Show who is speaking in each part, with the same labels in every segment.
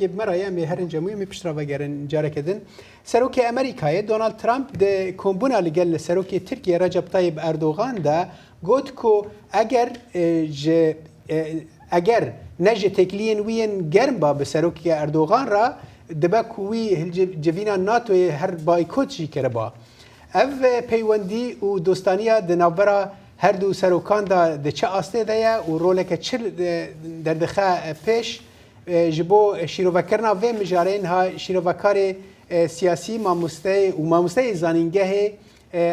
Speaker 1: Kê bi me re ye em ê herin cem wî em ê pişt re vegerin careke din. Serokê Amerîkayê Donald Trump di kombûna li gel Serokê Tirkiyê Recep Tayyip Erdogan de got ku eger ji eger ne ji têkiliyên wî yên germ ba bi Serokê Erdogan re dibe ku wî civîna NATOyê her baykot jî kiriba. Ev peywendî û dostaniya di navbera her du serokan de di çi astê de ye û roleke çi derdixe pêş? Ji bo şîrovekirina vê mijarê niha şîrovekarê siyasî mamosteyê û mamosteyê zanîngehê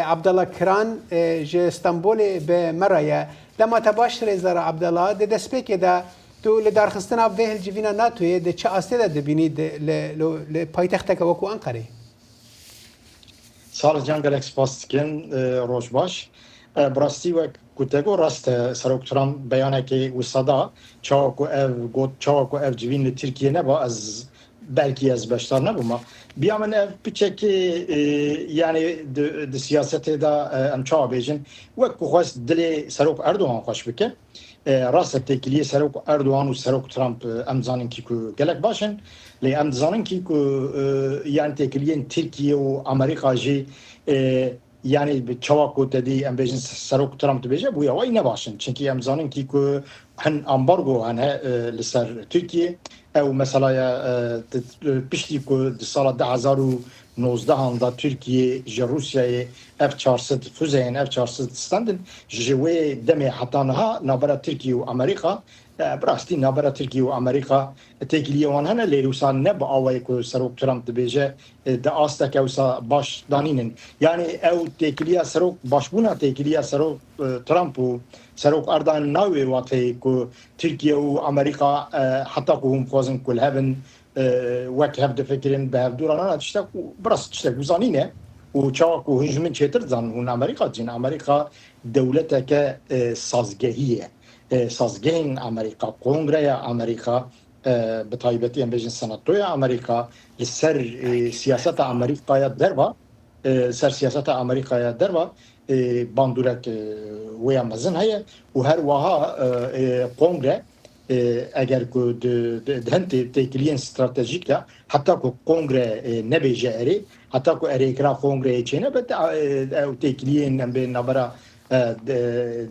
Speaker 1: Abdallah Kiran ji Stenbolê bi me re ye. Dema te baş rêzdar Abdallah, di destpêkê de tu li darxistina vê hilcivîna NATOyê di çi astê de dibînî li paytexteke wekû Enqerê?
Speaker 2: Salih can gelek spas dikim roj baş. Bi rastî wek ku te got rast e Serok Trump beyanekê wisa da çawa ku ev got çawa ku ev civîn li Tirkiyê neba ez belkî ez beşdar nebûma. Biya min ev piçekê yanî di siyasetê de em çawa bêjin wek ku xwest dilê Serok Erdogan xweş bike. Rast e têkiliyê Serok Erdogan û Serok Trump em dizanin kî ku gelek baş in. Lê em dizanin kî ku yan têkiliyên Tirkiye û Amerîka jî yanî bi çawa ku te dî em bêjin Serok Trump dibêje bûya wayî ne baş in. Çimkî em dizanin kî ku hin ambargo hene li ser Tirkiyê. Ew meselaya piştî ku di sala 2019 an de Tirkiye ji Rûsyayê F 400 fuzeyên F 400 standin ji wê demê heta niha navbera Tirkiye û Amerîka bi rastî navbera Tirkiye û Amerîka têkiliyê wan hene lê wisa ne bi awayê ku Serok Trump dibêje di asteke wisa baş danînin. Yanî ew têkiliya Serok başbûna têkiliya Serok Trump û Serok Erdogan nayê wê wateyê ku Tirkiye û Amerîka heta ku hûn bixwazin ku li hev in wek hev difikirin bi hev dûra nana tiştek û bi rastî tiştek wisa nîne û çawa ku hûn ji min çêtir dizanin hûn Amerîka dijîn Amerîka dewleteke sazgehî ye. Sazgehên Amerîka, Kongreya Amerîka bi taybetî em bêjin Senatoya Amerîka li ser siyaseta Amerîkaya derva ser siyaseta Amerîkaya derva bandorek wê ya mezin heye û her wiha kongre Eger ku di hin têkiliyên stratejîk de heta ku kongre nebêje erê, heta ku erêkirina kongreyê çênebe ew têkiliyên em bên navbera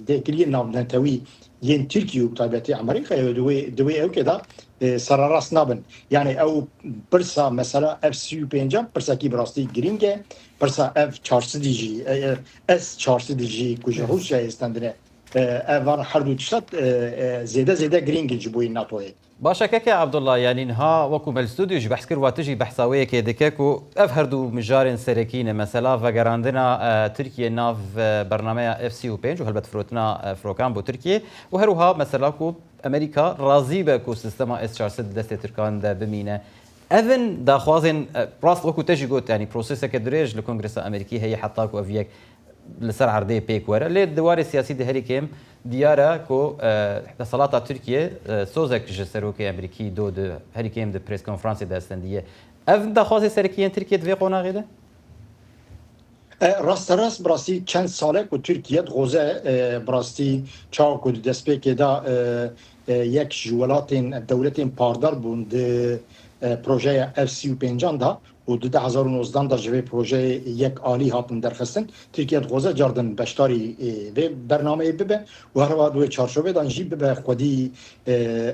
Speaker 2: têkiliyên navnetewî yên Tirkiye û bi taybetî Amerîkayê di wê di wê ewkê de sererast nabin. Yanî ew pirsa mesela F 35 pirsekî bi rastî girîng e. Pirsa F çarsidî jî S çarsidî jî ku ji Rûsyayê stendine Ev van her du tiştat zêde zêde girîng in ji bo NATOyê.
Speaker 3: Baş e keke Abdullah yanî niha wekû me li stûdyo jî behs kir wa tu jî behsa wê yekê dike ku ev her du mijarên serekî ne mesela vegerandina Tirkiyê nav bernameya F 35 û helbet firotina firokan bo Tirkiyê û her wiha mesela ku Amerîka razî be ku sistema S 400 di destê Tirkan de bimîne. Ev in daxwazên rast wekû te jî got yanî proseseke dirêj li Kongresa Amerîkî heye heta ku ev yek li ser erdê pêk were. Lê di warê siyasî de herî kêm diyar e ku desthilata Tirkiyê sozek ji serokê Amerîkî do di herî kêm di preskonferansê de stendiye. Ev daxwazê serekî yên Tirkiyê di vê qonaxê de?
Speaker 2: Rasterast bi rastî çend sal e ku Tirkiye dixwaze bi rastî çawa ku di destpêkê de yek ji welatên dewletên pardar bûn di projeya F 35 an de û di 2019 de ji vê projeyê yek alî hatin derxistin. Tirkiye dixwaze cardin beşdarî vê bernameyê bibe û her wiha di wê çarçovê de jî bibe xwedî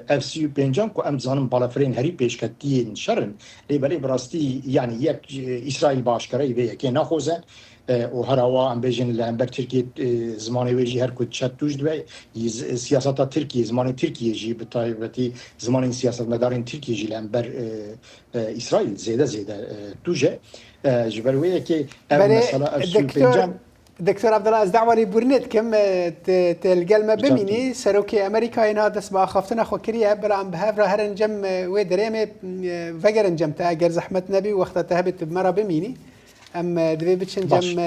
Speaker 2: F 35 ku em dizanin balafirên herî pêşketiyên şer in. Lê belê bi rastî yanî yek Îsraîl bi aşkereyî vê yekê naxwaze û her awa em bêjin li hember Tirkiyê zimanê wê jî her ku diçe tûj dibe. Siyaseta Tirkiyê, zimanê Tirkiyê jî bi taybetî zimanên siyasetmedarên Tirkiyê jî li hember Îsraîl zêde zêde tûj e. Ji ber wê yekê ev mesela ev 35
Speaker 1: Doktor Abdullah ez dawa lêbûrinê dikim te li gel me bimînî Serokê Amerîkayê niha dest bi axaftina xwe kiriye bila em bi hev re herin cem wê derê em ê vegerin cem te eger zehmet nebî wexta te hebe tu bi me re bimînî em divê biçin cem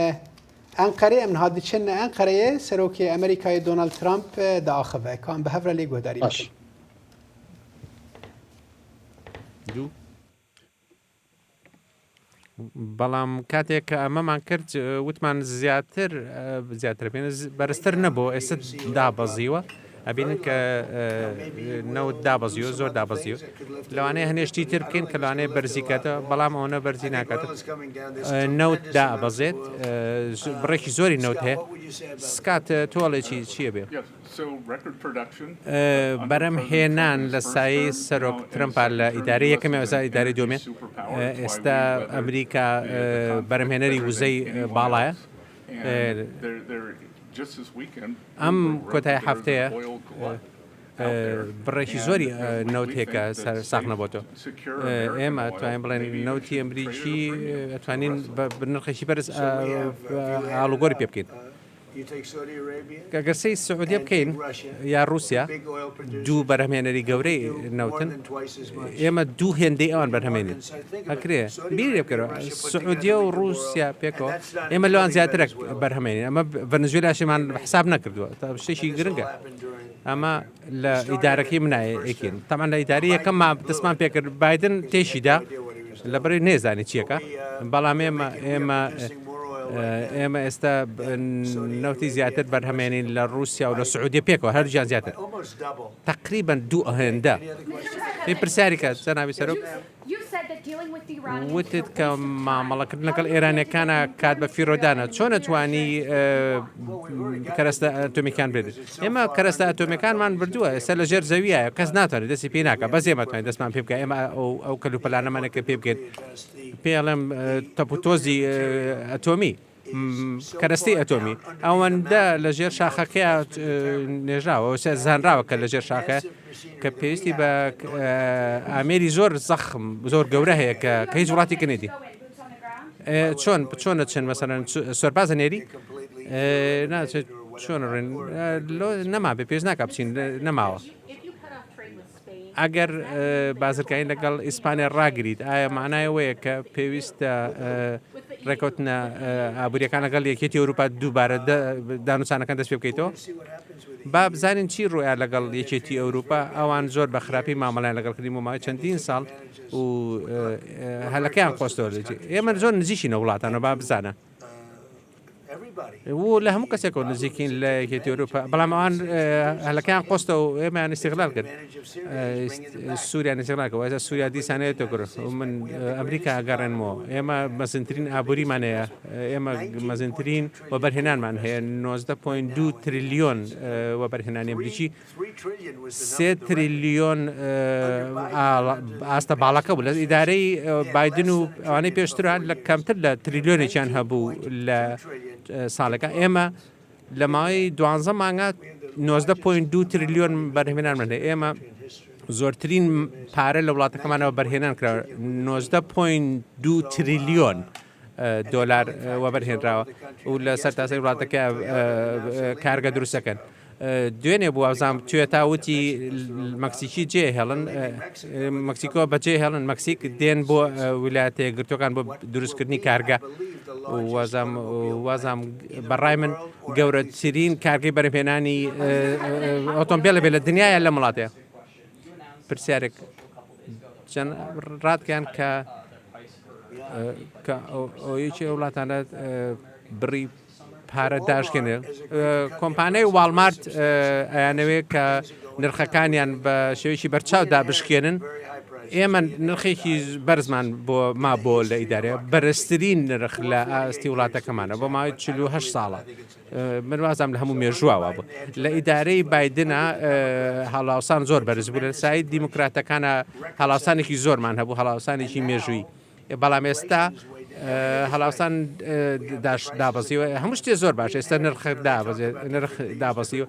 Speaker 1: Enqerê em niha diçin Enqereyê Serokê Amerîkayê Donald Trump diaxive ka em bi hev re lê guhdarî bikin.
Speaker 4: دوو بەڵام کاتێک کە ئەمەمان کرد وتمان زیاتر زیاتر بێن بەرزتر نەبوو ئێستا دابەزیوە. ئەبینن کە نەوت دابەزیوە زۆر دابەزیوە لەوانەیە هەنێ شتی تر بکەین کە لەوانەیە بەرزی کاتەوە بەڵام ئەوەنە بەرزی ناکات نەوت دابەزێت بڕێکی زۆری نەوت هەیە سکات تۆڵێکی چییە بێ؟ بەرەم هێنان لە سایەی سەرۆک ترەمپا لە ئیدارەی یەکەمی ئەوسا ئیدارەی دووەمی ئێستا ئەمریکا بەرەمهێنەری وزەی باڵایە ئەم کۆتای هەفتەیە بڕێکی زۆری نەوت هەیە کە ساغ نەبۆتەوە ئێمە توانین بڵێن نەوتی ئەمریکی ئەتوانین بە نرخێکی بەرز ئاڵوگۆری پێ بکەین. گەر سەیری سعودیە بکەین یا رووسیا دوو بەرهەمهێنەری گەورەی نەوتن ئێمە دوو هێندەی ئەوان بەرهەمێنین ئەکرێ بیری لێ بکەرەوە سعودیە و رووسیا پێکەوە ئێمە لەوان زیاترە بەرهەمێنین ئەمە ڤەنزوێلاشیمان حساب نەکردووە تا شتێکی گرنگە ئەمە لە ئیدارەکەی منایەکین تەمان لە ئیداری یەکەم دەستمان پێکرد بایدن تێشیدا لەبەری نێزانی چیەکە بەڵام ئێمە ئێمە ئێمە ئێستا نەوتی زیاتر بەرهەمێنین لە رووسیا و لە سعودیە پێکەوە هەرجیان زیاتر تقریبا دوو هێندە پرسیاری کە جەنابی سەرۆک وتت کە مامەڵەکردن لەگەڵ ئێرانیەکانە کات بە فیرۆدانە چۆن ئەتوانی کەرەستە ئەتۆمیەکان بێت ئێمە کەرەستە ئەتۆمیەکانمان بردووە ئێستا لە ژێر زەویە کەس ناتوانێت دەستی پێ ناکە بەس ئێمە توانین دەستمان پێ بکە ئێمە ئەو کەلوپەلانەمانە کە پێ بکەین پێڵێم تەپوتۆزی ئەتۆمی کەرەستەی ئەتۆمی ئەوەندە لە ژێر شاخەکەیا نێژراوە زانراوە کە لە ژێر شاخە کە پێویستی بە ئامێری زۆر زەخم زۆر گەورە هەیە کە کە هیچ وڵاتی کنێتی چۆن چۆن چن مەسەرەن سەربازە نێری ناچێت چۆن ڕێن نەما بێ پێش ناکە بچین نەماوە. ئەگەر بازرگانی لەگەڵ ئیسپانیا ڕاگریت، ئایا مانای ئەوەیە کە پێویستە ڕێکەوتنە ئابووریەکان لەگەڵ یەکێتی ئەوروپا دووبارە دانوسانەکان دەست پێ بکەیتەوە؟ با بزانین چی ڕوویا لەگەڵ یەکێتی ئەوروپا، ئەوان زۆر بە خراپی مامەڵەیان لەگەڵ کردین بۆ ماوەی چەندین ساڵ و هەلەکەیان قۆستەوە. ئێمە زۆر نزیکینە وڵاتانەوە با بزانە. و لە هەموو کەسێکەوە نزیکین لە یەکێتی ئەوروپا بەڵام ئەوان هەلەکەیان قۆستە و ئێمەیان ئیستیغلال کرد سووریان ئیستیغلال کرد وایسا سووریا دیسانەیەتە کرد من ئەمریکا گەڕێنمەوە ئێمە مەزنترین ئابووریمان هەیە ئێمە مەزنترین وەبەرهێنانمان هەیە 19.2 تریلیۆن وەبەرهێنانی ئەمریکی سێ تریلیۆن ئاستە باڵەکە بوو لە ئیدارەی بایدن و ئەوانەی پێشتران لە کەمتر لە تریلیۆنێکیان هەبوو لە ساڵەکە ئێمە لە ماوەی دوانزە مانگا 19.2 تریلیۆن بەرهێنانمان هەیە ئێمە زۆرترین پارە لە وڵاتەکەمانەوە بەرهێنان کرا 19.2 تریلیۆن دۆلار وەبەرهێنراوە و لە سەرتاسەری وڵاتەکە کارگە دروستەکەن. دوێنێ بوو وابزانم توێتا وتی مەکسیکی جێ هێڵن مەکسیکۆ بەجێ هێڵن مەکسیک دێن بۆ ویلایەتە یەکگرتووەکان بۆ دروستکردنی کارگە وازام وازام بەڕای من گەورەترین کارگەی بەرهمهێنانی ئۆتۆمبیلە بێ لە دنیاە لە وڵاتەیە پرسیارێک چەند ڕاتگەیان کە کە یەکی ئەو وڵاتانە بڕی پارە داشکێنێ کۆمپانیای واڵمارت ئەیانەوێ کە نرخەکانیان بە شێوەیەکی بەرچاو دابشکێنن ئێمە نرخێکی بەرزمان بۆ ما بۆ لە ئیدارە بەرزترین نرخ لە ئاستی وڵاتەکەمانە بۆ ماوەی 48 ساڵە من وازام لە هەموو مێژوواوە بوو لە ئیدارەی بایدنە هەڵاوسان زۆر بەرز بوو لە سای دیموکراتەکانە هەڵاوسانێکی زۆرمان هەبوو هەڵاوسانێکی مێژووی بەڵام ئێستا هەڵاوسان داش دابەزیوە هەموو شتێ زۆر باش ئێستا نرخ دابەزێت نرخ دابەزیوە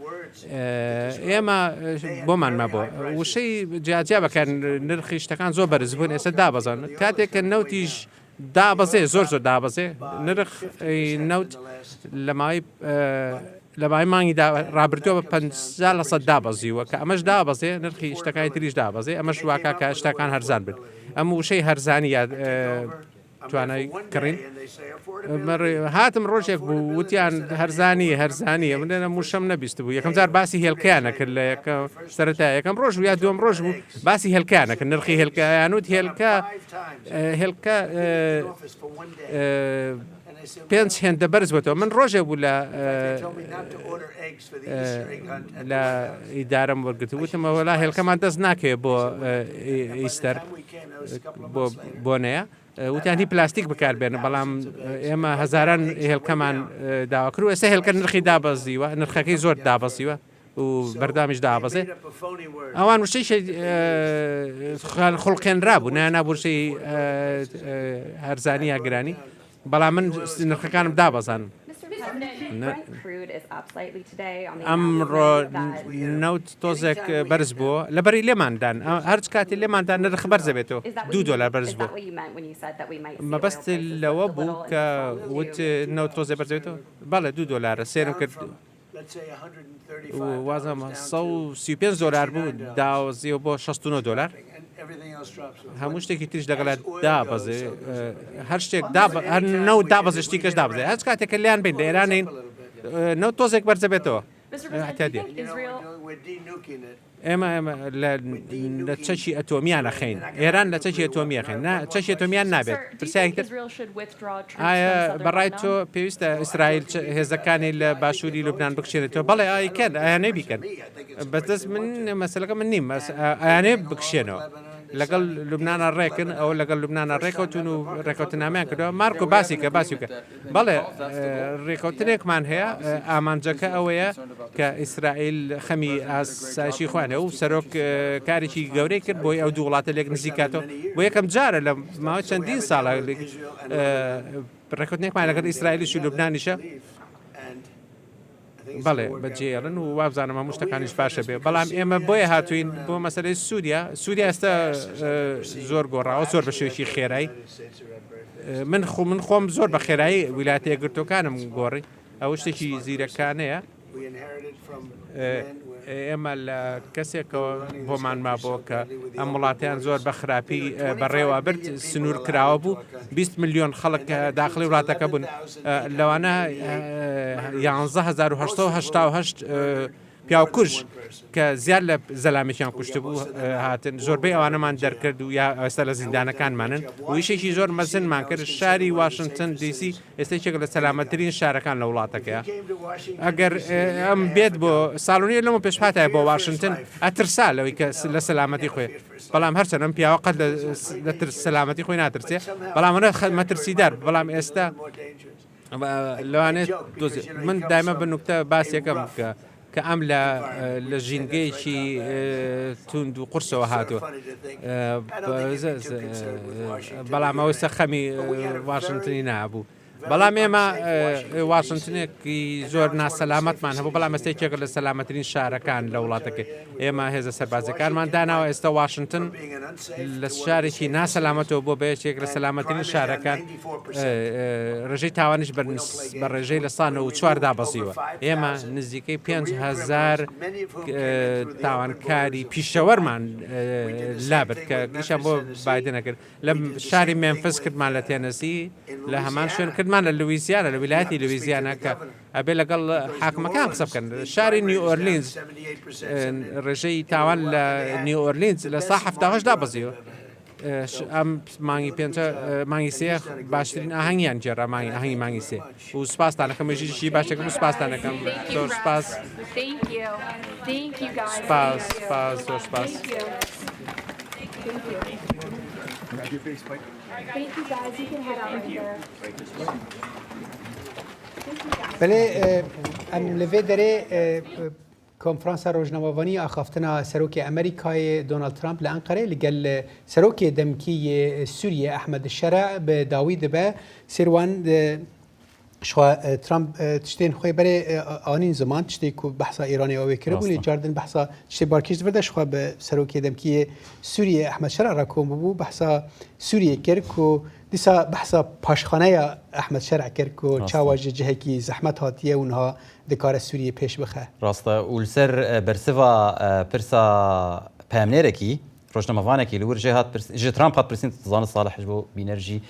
Speaker 4: ئێمە بۆمان مابووە وشەی جیاجیا بەکار نرخی شتەکان زۆر بەرز بوون ئێستا دابەزان کاتێک کە نەوتیش دابەزێ زۆر زۆر دابەزێ نرخ نەوت لە ماوەی لە ماوەی مانگی ڕابردووە بە 50 لە سەد دابەزیوە کە ئەمەش دابەزێ نرخی شتەکانی تریش دابەزێ ئەمەش واکا کە شتەکان هەرزان بن ئەم وشەی هەرزانی یا. توانای کڕین هاتم ڕۆژێک بوو وتیان هەرزانی هەرزانیە من لە موشەم نەبیست بوو یەکەم جار باسی هێلکەیان نەکرد لە یەکە سەرەتا یەکەم ڕۆژ و یا دووەم ڕۆژ بوو باسی هێلکەیان نەکرد نرخی هێلکەیان وت هێلکە هێلکە پێنج هێندە بەرز بۆتەوە من ڕۆژێک بوو لە لە ئیدارەم وەرگرت وتم وەلا هێلکەمان دەست ناکەوێت بۆ ئیستەر بۆ بۆنەیە وتیان هی پلاستیک بەکاربێنە بەڵام ئێمە هەزاران هێلکەمان داوا کرد و ئێستا هێلکە نرخی دابەزیوە نرخەکەی زۆر دابەزیوە و بەردامیش دابەزێ ئەوان وشەی خوڵقێنرا بوو نانا بورشەی هەرزانی یا گرانی بەڵام من نرخەکانم دابەزان. ئەمڕۆ نەوت تۆزێک بەرز بووە لەبەری لێماندان هەرچ کاتی لێماندان نرخ بەرزە بێتەوە دو دۆلار بەرز بوو مەبەست لەوە بوو کە وت نەوت تۆزێ بەرز بێتەوە بەڵێ دو دۆلارە سێرم کرد وازم 135 دۆلار بوو داوەزیەوە بۆ 69 دۆلار هەموو شتێکی تریش لەگەڵ دابەزێ هەر شتێک هەر نەوت دابەزێ شتی کەش دابەزێ هەچ کاتێک کە لیان بین لە ئێرانین نەوت تۆزێک بەرزە بێتەوە اعتیادیە ئێمە ئێمە لە چەکی ئەتۆمیان ئەخەین ئێران لە چەکی ئەتۆمی ئەخەین نا چەکی ئەتۆمیان نابێت پرسیارێکی تر ئایا بەڕای تۆ پێویستە ئیسرائیل هێزەکانی لە باشووری لوبناان بکشێنێتەوە بەڵێ ئایکەن ئایانێ بیکەن بەدەست من مەسلەکە من نیم ئایانێ بکشێنەوە لەگەڵ لوبناە ڕێکن ئەو لەگەڵ لوبناە ڕێکەوتون و ڕێکەوتنامیان کردەوە مارکۆ باسی کە باسی کە بەڵێ ڕێکەوتنێکمان هەیە ئامانجەکە ئەوەیە کە ئیسرائیل خەمی ئاسایشی خۆیانە و سەرۆک کارێکی گەورەی کرد بۆی ئەو دوو وڵاتە لێک نزیکاتەوە بۆ یەکەم جارە لە ماوەی چەندین ساڵە ڕێکەوتنێکمان لەگەڵ ئیسرائیلیش و لوبنانیشە بەڵێ بەجێڵن و وابزانم هەموو شتەکانیش باشە بێ بەڵام ئێمە بۆیە هاتوین بۆ مەسلەی سووریا سووریا ئێستا زۆر گۆڕاوە زۆر بە شێوەیەکی خێرایی من خۆ من خۆم زۆر بە خێرایی ویلایەتە یەکگرتووەکانم گۆڕی ئەوە شتێکی زیرەکانەیە ئێمە لە کەسێکەوە بۆمان مابەوە کە ئەم وڵاتیان زۆر بە خراپی بەڕێوە برد سنوور کراوە بوو 20 میلیۆن خەڵک داخلی وڵاتەکە بوون لەوانە 11888 پیاوکوژ کە زیاد لە زەلامێکیان کوشتبوو هاتن زۆربەی ئەوانەمان دەرکرد و یا ئێستا لە زیندانەکانمانن و ئیشێکی زۆر مەزنمان کرد شاری واشنتن دیسی ئێستا یەکێکە لە سەلامەتترین شارەکان لە وڵاتەکەیە ئەگەر ئەم بێت بۆ ساڵونیە لەمە پێش هاتای بۆ واشنتن ئەترسا لەوەی کە لە سەلامەتی خۆی بەڵام هەرچەند ئەم پیاوە قەت لە ترس سەلامەتی خۆی ناترسێ بەڵام ئەوە مەترسیدار بەڵام ئێستا لەوانێت من دایمە بە نوکتە باسێکەم کە کە ئەم لە لە ژینگەیەکی توند و قورسەوە هاتووە بەڵام ئەوەی سە خەمی واشنتنی نابوو. بەڵام ئێمە واشنتنێکی زۆر ناسەلامەتمان هەبوو بەڵام ئێستا یەکێکە لە سەلامەترین شارەکان لە وڵاتەکەی ئێمە هێزە سەربازەکانمان داناوە ئێستا واشنتن لە شارێکی ناسەلامەتەوە بۆ بە یەکێک لە سەلامەترین شارەکان ڕێژەی تاوانیش بە ڕێژەی لە سا 94 دابەزیوە ئێمە نزیکەی 5000 تاوانکاری پیشەوەرمان لابرد کە ئیشیان بۆ بایدن ئەکرد لە شاری مێمفس کردمان لە تێنەسی لە هەمان شوێن کردمان لە لویزیانە لە ویلایەتی لویزیانە کە ئەبێ لەگەڵ حاکمەکان قسە بکەن شاری نیو ئۆرلینز ڕێژەی تاوان لە نیو ئۆرلینز لە سا 78 دابەزیوە ئەم مانگی پێنج مانگی سێ باشترین ئاهەنگیان گێڕا مانگی ئاهەنگی مانگی سێ و سپاستان ئەکەم ژیشی باشەکەم و سپاستان ئەکەم زۆر سپاس سپاس سپاس زۆر سپاس.
Speaker 1: بەێ ئەم لەێ دەرێ کۆنفرانسا رۆژنامەڤانی ئاخافتنا سەرۆکê ئەمریکایê دۆناڵد ترامپ لە ئەنقەرەیê li gel serokê demkî yê Sûriyê Ehmed Şera bi dawî dibe. Sêrwan ji Trump tiştên xwe berê anîn ziman tiştê ku behsa Îranê ew ê kiribûn lê car din behsa tiştê barkêş di vir de ji xwe bi serokê demkî yê Sûriyê Ehmed Şera re kom bûbû behsa Sûriyê kir ku dîsa behsa paşxaneya Ehmed Şera kir ku çawa ji cihekî zehmet hatiye û niha dikare Sûriyê pêş bixe.
Speaker 3: Rast e û li ser bersiva pirsa peyamnêrekî. ڕۆژنامەڤانێکی li wir jê hat pirs ji Trump hat pirsîn tu dizanî Salih ji bo bîner jî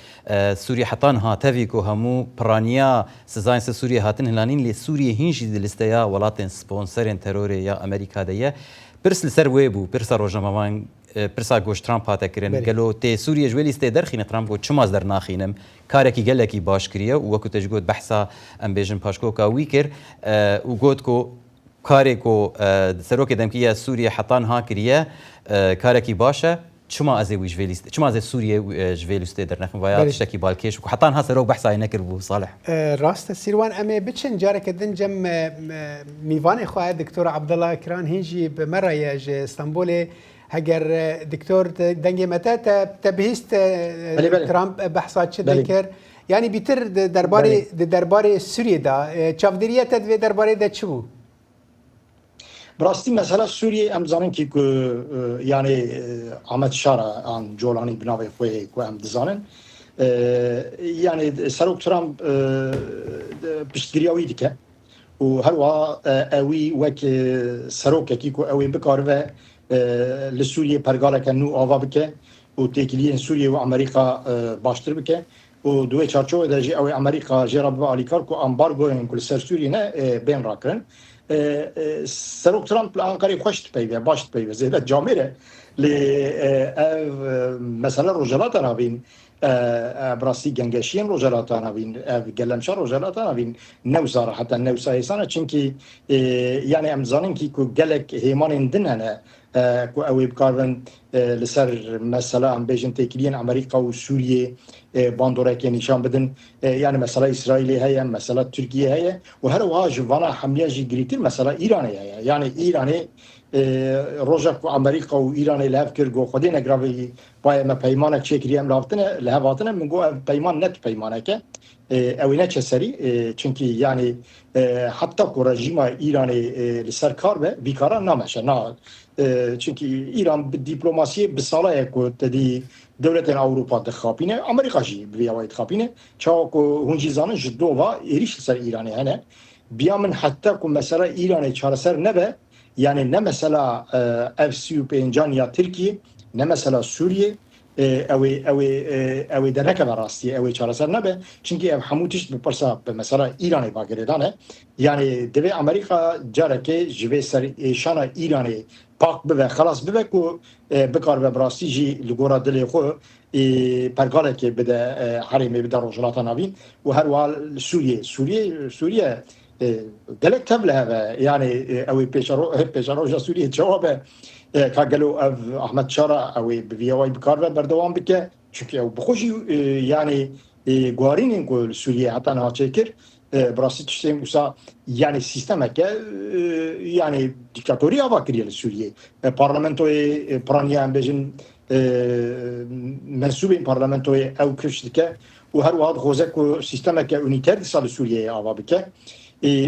Speaker 3: Sûriye heta niha tevî ku hemû piraniya sizayên ser Sûriyê hatin hilanîn lê Sûriye hîn jî di lîsteya welatên sponserên terorê ya Amerîka de ye. Pirs li ser wê bû pirsa rojnamevan pirsa ku ji Trump hate kirin gelo tê Sûriye ji wê lîsteyê derxîne Trump got çima ez dernaxînim karekî gelekî baş kiriye û wekû te jî got behsa em bêjin paşkoka wî kir û got ku Karê ku Serokê Demkî ya Sûriyê heta niha kiriye karekî baş e. Çima ez ê wî ji vê lîstê, çima ez ê Sûriyê ji vê lîstê dernexim? Vaya tiştekî balkêş bû ku heta niha serok behsa wê nekiribû Salih.
Speaker 1: Rast e Sîrwan em ê biçin careke din cem mîvanê xwe Diktor Abdullah Kiran hîn jî bi me re ye ji Stenbolê. Heger diktor dengê me te te bihîst Trump behsa çi dikir? Yanî bîtir di derbarê di derbarê Sûriyê de çavdêriya te di vê derbarê de çi bû?
Speaker 2: Bi rastî mesela Sûriyê em dizanin kî ku yanê Ahmet Şara an Colanî bi navê xwe yê ku em dizanin yanê Serok Trump piştgiriya wî dike û her wiha ewî wek serokekî ku ew ê bikaribe li Sûriyê pergaleke nû ava bike û têkiliyên Sûriyê û Amerîka baştir bike û di wê çarçovê de jî ew ê Amerîka jê re bibe alîkar ku ambargoyên ku li ser Sûriyê ne bên rakirin. Serok Trump li Enqerê xweş dipeyve, baş dipeyve, zêde camêr e. Lê ev mesela Rojhilata Navîn bi rastî gengeşiyên Rojhilata Navîn, ev gelemşa Rojhilata Navîn ne wisa rehet e, ne wisa hêsan e. Çimkî yanê em dizanin kî ku gelek hêmanên din hene ku ew ê bikarbin li ser mesela em bêjin têkiliyên Amerîka û Sûriyê bandorekê nîşan bidin. Yanî mesela Îsraîlê heye, mesela Tirkiyê heye û her wiha ji vana hemiya jî girîtir mesela Îranê heye. Yanî Îranê roja ku Amerîka û Îranê li hev kir got Xwedê negiravê paye me peymanek çêkiriye em li hev hatine min got ev peyman ne tu peymanek e. Ew ê neçe serî çimkî yanî heta ku rejîma Îranê li ser kar be vî kara nameşe na çimkî Îran bi dîplomasiyê bi sala ye ku tedî dewletên Ewropa dixapîne Amerîka jî bi vî awayî dixapîne çawa ku hûn jî zanin ji dova êrîş li ser Îranê hene biya min heta ku mesela Îranê çareser nebe yanî ne mesela ev 35an ya Tirkiyê ne mesela Sûriyê Ew ê ew ê ew ê dernekeve rastiyê, ew ê çareser nebe. Çimkî ev hemû tişt bi pirsa bi mesela Îranê va girêdan e. Yanî divê Amerîka carekê ji vê ser êşana Îranê pak bibe, xelas bibe ku bikaribe bi rastî jî li gora dilê xwe pergalekê bide herêmê, bide Rojhilata Navîn û her wiha li Sûriyê. Sûriyê Sûriye Gelek tev li hev e. Yanî ew ê pêşeroja Sûriyê çawa be? Ka gelo ev Ahmet Şara ew ê bi vî awayî bikar be berdewam bike? Çimkî ew bi xwe jî yanî guharînên ku li Sûriyê heta niha çêkir bi rastî tiştên wisa yanî sîstemeke yanî dîktatorî ava kiriye li Sûriyê. Parlamentoyê piraniya em bêjin mensûbên parlamentoyê ew kifş dike û her wiha dixwaze ku sîstemeke unîter dîsa li Sûriyeyê ava bike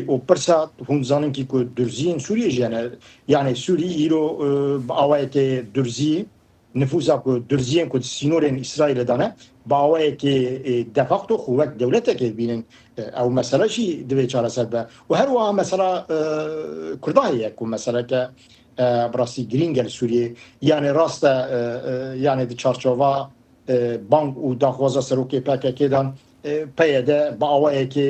Speaker 2: û pirsa hûn dizanin kî ku durziyên Sûriyê jî hene yanê Sûrî îro bi awayekê durzî nifûza ku durziyên ku di sînorên Îsraîlê de ne bi awayekê defakto xwe wek dewletekê dibînin ew mesele jî divê çareser be û her wiha mesela Kurda heye ku meseleke bi rastî girîng e li Sûriyê yanê rast e yanê di çarçova Bang û daxwaza serokê PKK'ê de PYD bi awayekê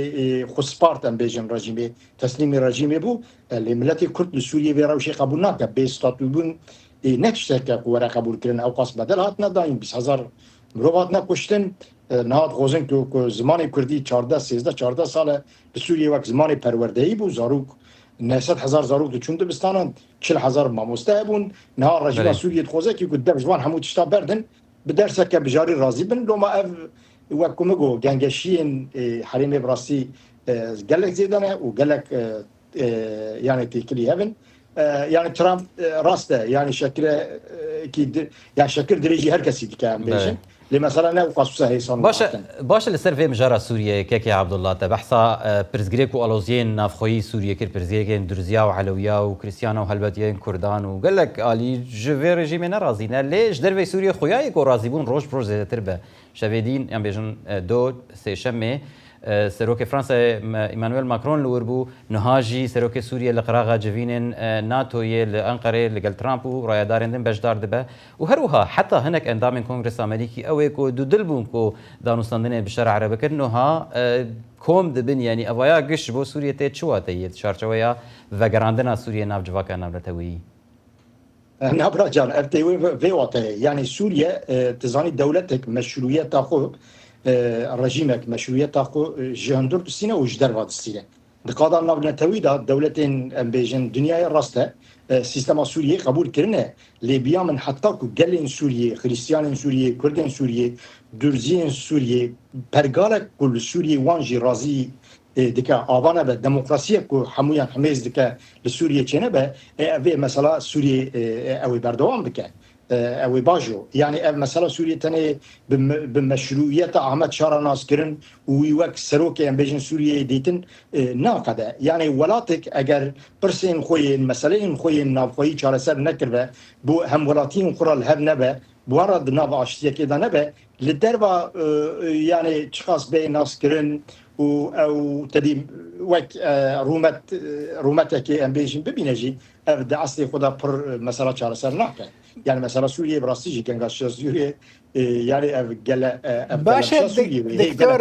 Speaker 2: xwe spart em bêjin rejîmê, teslîmî rejîmê bû. Lê miletê Kurd li Sûriyê vê rewşê qebûl nake. Bê statûbûn ne tiştek e ku were qebûlkirin. Ewqas bedel hatine dayîn, 20 hezar mirov hatine kuştin. Niha dixwazin ku ku zimanê Kurdî 14, 13, 14 sal e li Sûriyê wek zimanê perwerdeyî bû. Zarok 900 hezar zarok diçûn dibistanan, 40 hezar mamoste hebûn. Niha rejîma Sûriyê dixwaze kî ku dev ji van hemû tişta berdin. Bi derseke bijarî razî bin loma ev wek ku min got gengeşiyên herêmê bi rastî gelek zêde ne û gelek yanê têkilî hev in. Yanê Trump rast e yanê şekire kî yan şekir dirêjî her kesî dike em bêjin. Lê mesela ne wexta wisa hêsan û
Speaker 3: Baş e baş e li ser vê mijara Sûriyeyê Kekê Abdullah te behsa pirsgirêk û aloziyên navxweyî Sûriyê kir, pirsgirêkên Durziya û Elewiya û Krîstiyana û helbet yên Kurdan û gelek alî ji vê rejîmê ne razî ne lê ji derveyî Sûriyê xuya ye ku razîbûn roj bi roj zêdetir be. Şevê dîn yan bêjin do sêşemê. Serokê Fransayê Emmanuel Macron li wir bû, niha jî Serokê Sûriyê li qiraxa civînên NATOyê li Enqerê li gel Trump û rayedarên din beşdar dibe û her wiha heta hinek endamên Kongresa Amerîkî ew ê ku dudil bûn ku danûstandinê bi şer re bikin niha kom dibin yanî evaya giş ji bo Sûriyê tê çi wateyê di çarçoweya vegerandina Sûriyê nav civaka navneteweyî?
Speaker 2: Na bira can ev tê wê vê wateyê yanî Sûriye tu zanî dewletek meşrûyeta xwe rejîmek meşrûyeta xwe ji hundir distîne û ji derve distîne. Di qada navnetewî de dewletên em bêjin dinyayê rast e sîstema Sûriyeyê qebûl kirine lê biya min heta ku gelên Sûriyê, xirîstiyanên Sûriyê, kurdên Sûriyê, durziyên Sûriyê pergalek ku li Sûriyê wan jî razî dike ava nebe, demokrasiyek ku hemûyan himêz dike li Sûriyê çênebe, ê ev ê mesela Sûriyê ew ê berdewam bike. Ew ê bajo. Yanî ev mesela Sûriyê tenê bi meşrûiyeta Ahmed Şara naskirin û wî wek serokê em bêjin Sûriyeyê dîtin naqede. Yanî welatek eger pirsên xwe yên meseleyên xwe yên navxweyî çareser nekiribe, bi hemwelatiyên xwe re li hev nebe, bi wan re di nav aştiyekê de nebe, Li derva yanê çiqas bê naskirin û ew tedî wek rûmet rûmetekê em bêjin bibîne jî ev di eslê xwe de pir mesela çareser nake. Yani mesela Sûriyê bi rastî jî gengaşiya Sûriyê yani ev gele ev
Speaker 1: Baş e Diktor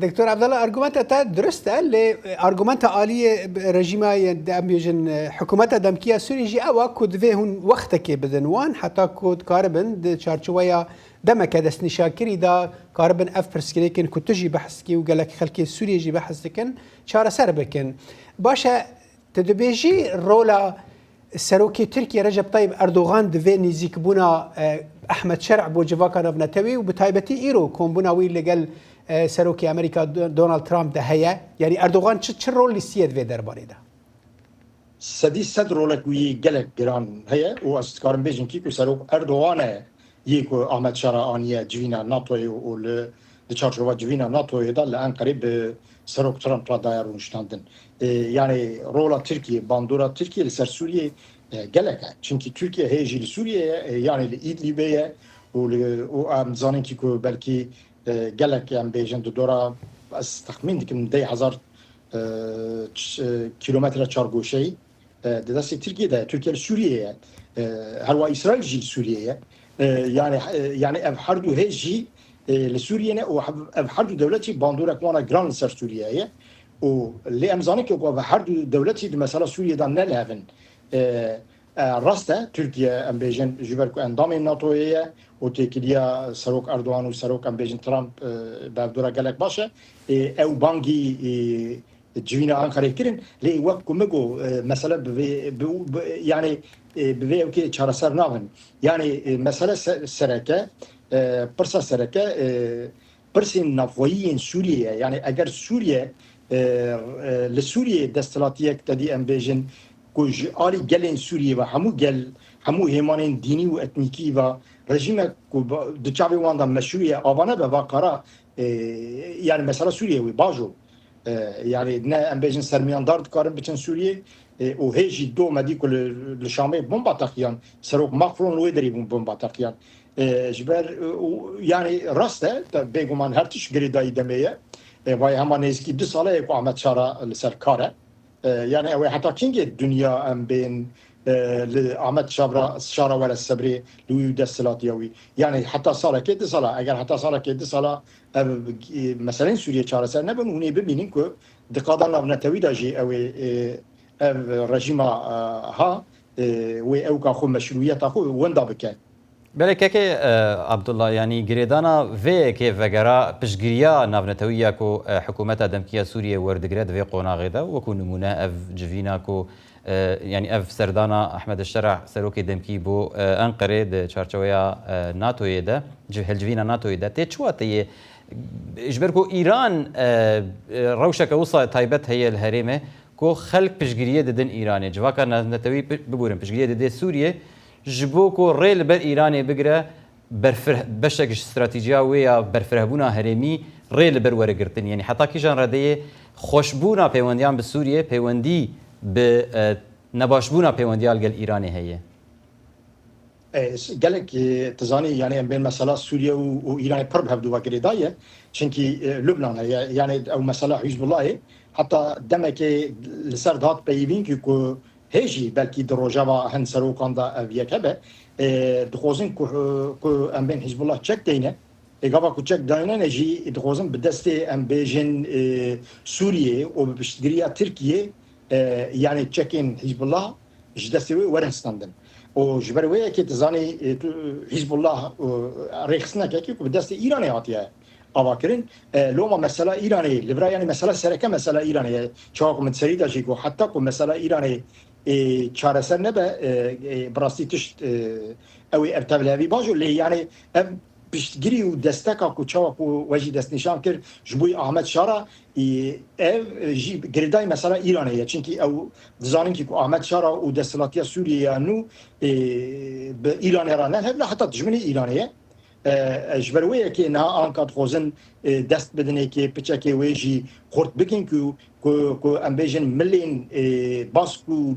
Speaker 1: Diktor Abdullah argumenta te dirust e lê argumenta aliyê rejîma em bêjin hikûmeta demkî ya Sûriyê jî ew e ku divê hûn wextekê bidin wan heta ku dikaribin di çarçoweya Demeke destnîşankirî de karibin ev pirsgirêkên ku tu jî behs dikî û gelek xelkê Sûriyê jî behs dikin çareser bikin. Baş e tu dibêjî rola Serokê Tirkiyê Recep Tayyip Erdogan di vê nêzîkbûna Ehmed Şer'e bo civaka navnetewî û bi taybetî îro kombûna wî li gel Serokê Amerîka Donald Trump de heye? Yanî Erdogan çi çi rol lîstiye di vê derbarê de?
Speaker 2: 100% rolek wî gelek giran heye û ez dikarim bêjim kî ku Serok Erdogan e yê ku Ahmet Şara aniye civîna NATOyê û li di çarçova civîna NATOyê de li Enqerê bi Serok Trump re daye rûniştandin. Yanî rola Tirkiyê, bandora Tirkiyê li ser Sûriyê gelek e. Çimkî Tirkiye hê jî li Sûriyê ye, yanî li Îdlîbê ye û li û em dizanin kî ku belkî gelek em bêjin di dora ez texmîn dikim 10,000 kîlometre çargoşeyî di destê Tirkiyê de ye. Tirkiye li Sûriyê ye. Herwiha Îsraîl jî li Sûriyê ye. Yani yani ev her du hêz jî li Sûriyê ne û ev her du dewlet jî bandorek wan a giran li ser Sûriyeyê ye. Û lê em zanin ku ev her du dewlet jî di mesela Sûriyê de ne li hev in. Rast e Tirkiye em bêjin ji ber ku endamên NATOyê ye û têkiliya Serok Erdogan û Serok em bêjin Trump bi hevdora gelek baş e. Ew bangî civîna Enqerê kirin lê wek ku min got mesele bi vê yanî bi vê ewkê çareser nabin. Yanî mesele sereke pirsa sereke pirsên navxweyî yên Sûriyê ye. Yanî eger Sûriye li Sûriyê desthilatiyek tedî em bêjin ku ji alî gelên Sûriyê ve hemû gel hemû hêmanên dînî û etnîkî ve rejîmek ku di çavê wan de meşrû ye ava nebe va kara yanî mesela Sûriyê wê bajo Yanî ne em bêjin sermiyandar dikarin biçin Sûriyê û hê jî do me dî ku li Şamê bomba teqiyan. Serok Macron li wê derê bûn bomba teqiyan. Ji ber yanî rast e bêguman her tişt girêdayî demê ye. Vayê hema nêzîkî du sale ye ku Ahmet Şara li ser kar e. Yanî ew ê heta kîngê dinya em bên li Ahmet Şara Şara were sebrê li wî û desthilatiya wî. Yanî heta salekê du sala eger heta salekê du sala Ev meseleyên Sûriyê çareser nebin hûn ê bibînin ku di qada navnetewî de jî ew ê ev rejîma ha wê ewka xwe meşrûiyeta xwe wenda bike.
Speaker 3: Belê kekê Abdullah yanî girêdana vê yekê vegera piştgiriya navnetewî ya ku hikûmeta demkî ya Sûriyê werdigire di vê qonaxê de wekû nimûne ev civîna ku Yanî ev serdana Ehmed Şerah serokê demkî bo Enqerê di çarçoweya NATOyê de, hilcivîna NATOyê de tê çi wateyê? Ji ber ku Îran rewşeke wisa taybet heye li herêmê ku xelk piştgiriyê didin Îranê, civaka navnetewî bibûrin piştgiriyê didê Sûriyê ji bo ku rê li ber Îranê bigire berfireh beşek ji stratîjiya wê ya berfirehbûna herêmî rê li ber were girtin. Yanî heta kîjan redeyê xweşbûna peywendiyan bi Sûriyê peywendî bi nebaşbûna peywendiya li gel Îranê heye?
Speaker 2: Gelek tu zanî yanê em bên mesela Sûriye û Îranê pir bi hevdu ve girêdayî ye. Çimkî Lubnan heye yanê ew mesela Hîzbullahê heta demekê li ser dihat peyivîn ki ku hê jî belkî di rojeva hin serokan de ev yek hebe dixwazin ku ku em bên Hîzbullah çek deyne. Ê gava ku çek daynene jî dixwazin bi destê em bêjin Sûriyê û bi piştgiriya Tirkiyê yanê çekên Hîzbullah ji destê wê werin stendin. Û ji ber wê yekê tu zanî Hîzbullah rêxistinekekî ku bi destê Îranê hatiye avakirin. Loma mesela Îranê li vira yanî mesela sereke mesela Îranê ye. Çawa ku min di serî de jî got heta ku mesela Îranê çareser nebe bi rastî tişt ew ê ev tevlihevî baş û lê yanî ev piştgirî û desteka ku çawa ku we jî destnîşan kir ji bo Ahmet Şara Ev jî girêdayî mesela Îranê ye. Çimkî ew dizanin kî ku Ahmet Şara û desthilatiya Sûriyê ya nû bi Îranê re ne hev ne heta dijminê Îranê ye. Ji ber wê yekê niha anka dixwazin dest bidin êkê piçekê wê jî xurt bikin ku ku ku em bêjin milên bask û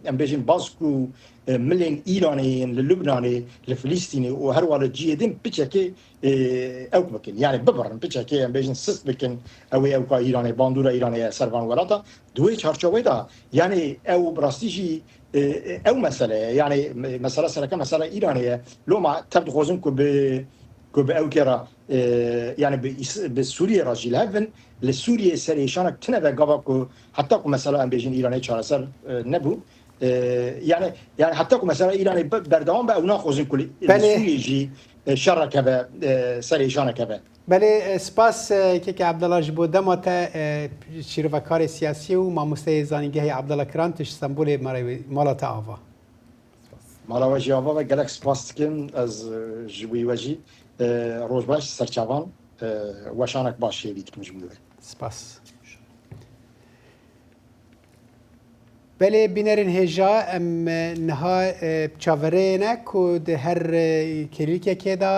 Speaker 2: em bêjin bask û milên Îranê yên li Lubnanê, li Filîstînê û her wiha li cihê din piçekê Ewk bikin yanî bibirin piçekê em bêjin sist bikin ew ê ewka Îranê bandora Îranê ye ser van welata di wê çarçoveyê de yanî ew bi rastî jî ew mesele ye yanî mesela sereke mesela Îranê ye loma tev dixwazin ku bi ku bi ewkê re yanî bi bi Sûriyê re jî li hev bin li Sûriyê serêşanek tune be gava ku heta ku mesela em bêjin Îranê çareser nebû Yani yani heta ku mesela Îranê berdewam be ew naxwazin ku li Sûriyê jî şerek hebe serêşanek hebe.
Speaker 1: Belê spas Keke Ebdela ji bo dema te şîrovekarê siyasî û mamosteyê zanîngehê Ebdela Kiran tu ji Stenbolê mala te ava.
Speaker 2: Mala we jî ava be gelek spas dikim ez ji wî we jî roj baş serçavan weşanek baş hêvî dikim ji bo we.
Speaker 1: Spas. Belê bînerên hêja em niha çaverêyê ne ku di her kêlîkekê de.